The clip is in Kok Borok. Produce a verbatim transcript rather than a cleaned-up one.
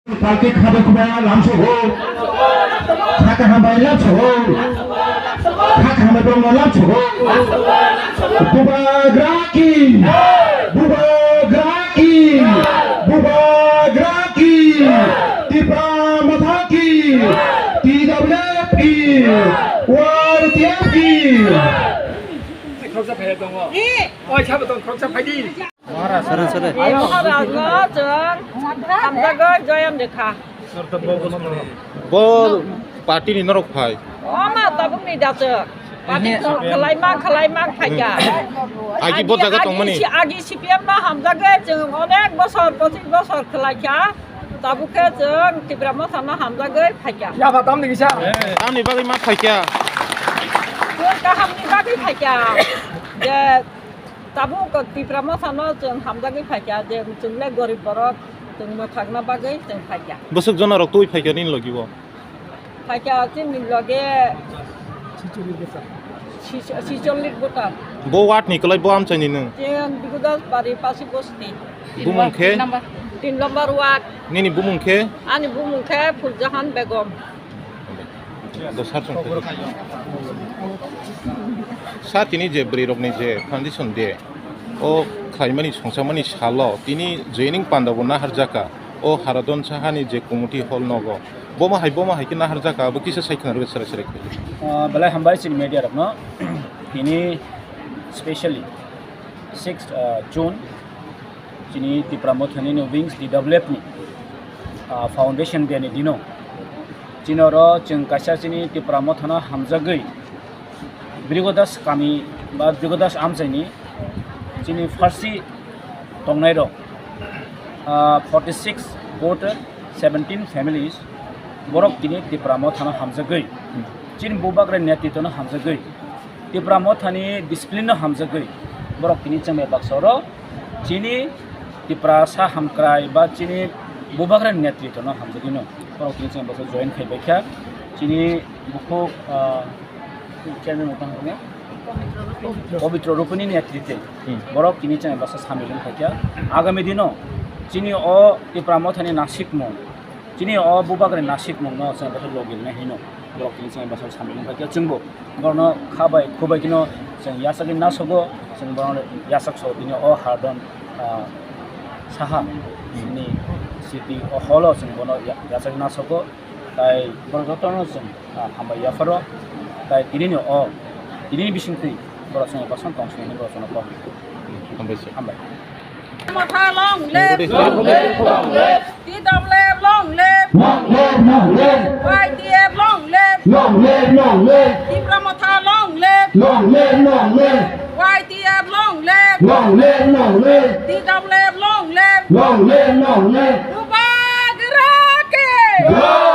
Palki khabai khubai lamsogo. Khaka hambai lamsogo. Khaka hambai bongno lamsogo. Bubagra ki. Bubagra ki. Bubagra ki. Tipra Motha ki. T W F ki. Y T F ki. Khoroksa phai tongo. Oi, sabo tong khoroksa phai di. Sere, sere. Maharajno chwng hamjagwi joyam rikha. Bo party ni norok phai. Oma tabukni da chwng. Party khwlai ma, khwlai ma phaikha. Agi bo jaga tongmani. Agi C P M no hamjagwi chwng onek bosor, pochis bosor khwlaikha. Tabuk khe chwng Tipra Mothano hamjagwi phaikha. Yaba tamni kisa. Tamni bagwi ma phaikha. Chwng kahamni bagwi phaikha. Je Tabuk Tipra Mothano chwng hamjagwi phaikha, je chwng le gorib borok, chwng mwthakna bagwi chwng phaikha. Bwswk jona rok twi phaikha nini logi o? Phaikha chini loge sicholish voter. Bo ward ni kwlai bo amchai ni nwng? Chwng Bigudas Bari Pasi Bosti. Bumung khe? Tin number ward. Nini bumung khe? Ani bumung khe Phuljahan Begum. Do sar chwng thai. Sa tini je bwrwi rokni je foundation day o khlaimani songchakmani salo tini joining panda bo naharjaka o Haradon Sahani je community hall nogo bomo hai bomo hai khe naharjaka abo kisa sai khna rwgwi serai serai khlai. Ah, belai hambai chini media rokno tini specially six, ah, June chini Tipra Mothani ni wings T W F ni, ah, foundation day ni dino. Chini oro chwng kaisa chini Tipra Mothano hamjagwi Brigodas kami ba Brigodas amchaini chini pharsi tongnai rok, ah, forty six voter, seventeen families borok tini Tipra Mothano hamjagwi chini bubagra netritwno hamjagwi Tipra Mothani discipline no hamjagwi borok tini chengmai baksa oro chini Tiprasa hamkrai ba chini bubagrani netritwno hamjagwino borok tini chengmai baksa join khai baikha. Chini bukhuk, ah, chairman motang hwnwi Pabitro Rupini netritwe borok tini chengmai baksa samil wng khaikha. Agami dino chini o Tipra Mothani nasikmung Chini o bubagrani nasikmungno chwng bwswk logi rwnai hino borok tini chwng bwswk samung wngkha khe chwngbo borokno kha bai khu bai kheno chwng yachagwi nasogo, chwng borokno yachak so tini o Haradon, ah, Saha ni city o hall o chwng bono ya-, yachagwi nasogo, tai borok jotono chwng, ah, hambai yapharo, tai tinini o, tinini bisingtwi borok chwng bwswk tong sini borok chwngno kok. Hambai se. Hambai. Motha long live. Long live, long live. T W F long live. Long live, long live. Y T F long live. Long live, long live. Tipra Motha long live. Long live, long live. Y T F long live. Long live, long live. T W F long live. Long live, long live. Bubagra ki. Jai.